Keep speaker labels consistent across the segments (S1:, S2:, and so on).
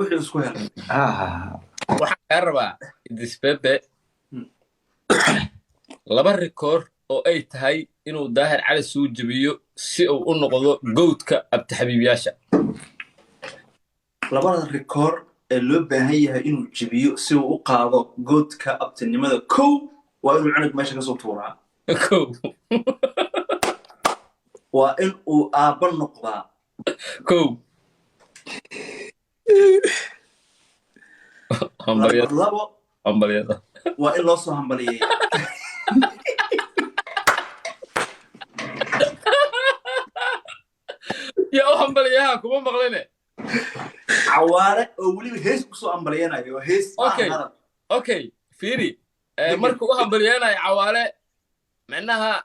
S1: wixii isku helay.
S2: Ah.
S3: Waxaan kaa rabaa, Idris Bebe, laba rikoor oo ay tahay inuu Daahir Cali suu jebiyo si uu u noqdo GOAT-ka abtixabiibyaasha.
S1: Labada rikoor ee loo baahan yahay inuu jebiyo si uu u qaado GOAT-ka abtinimada: kow, waa inuu cunug meesha kasoo tuuraa.
S3: Kow.
S1: Waa in uu aabba noqdaa.
S3: Kow. Hambalyada.
S1: Labo.
S3: Hambalyada.
S1: Waa in loo soo hambaliyeeya.
S3: Yaa u hambaliyaha? Kuma maqline.
S1: Cawaare oo weliba hees kusoo hambaliyanayo, hees ma
S3: Okay.
S1: aha hadal.
S3: Okay, fiiri. Markuu u hambaliyanayo Cawaale, micnaha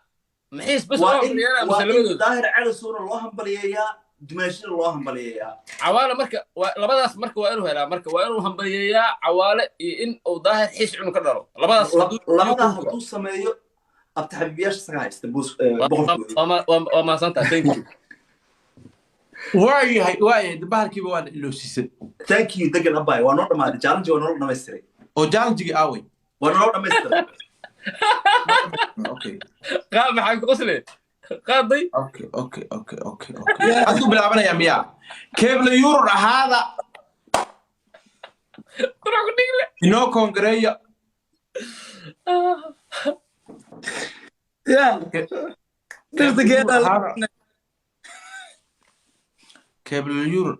S3: maxiis bas u
S1: Waa in
S3: hambaliyana
S1: waa
S3: mase
S1: in
S3: labadooda?
S1: Daahir Calisowna loo hambaliyeeyaa, dumaashina loo hambaliyeeyaa.
S3: Cawaale marka waa labadaas. Marka waa inuu helaa, marka waa inuu hambaliyeeyaa Cawaale iyo in uu Daahir Xiis cunug ka dhalo. Labadaas
S1: Labadaa hadduu sameeyo, abtixabiibiyaasha isaga haysta boos boqorkooda.
S3: Waa mahadsantahay, thank you.
S2: Waayahay, bahalkiiba waa la iloosisay.
S1: Thank you, degan abay. Waa noo dhamaaday challenge, waa noo dhamaystiray.
S2: Oo challenge-gii aaway?
S1: Waa noo dhamaystiray.
S2: Okay.
S3: Qaad, maxaa ku qosle qaaday?
S2: Okay, hadduu bilaabanayaa miyaa? Keebla Yurur ahaada.
S3: Qurac ku dhigle.
S2: Inoo kongareeya.
S4: Ya dhirta geedaa.
S2: Keebla Yurur.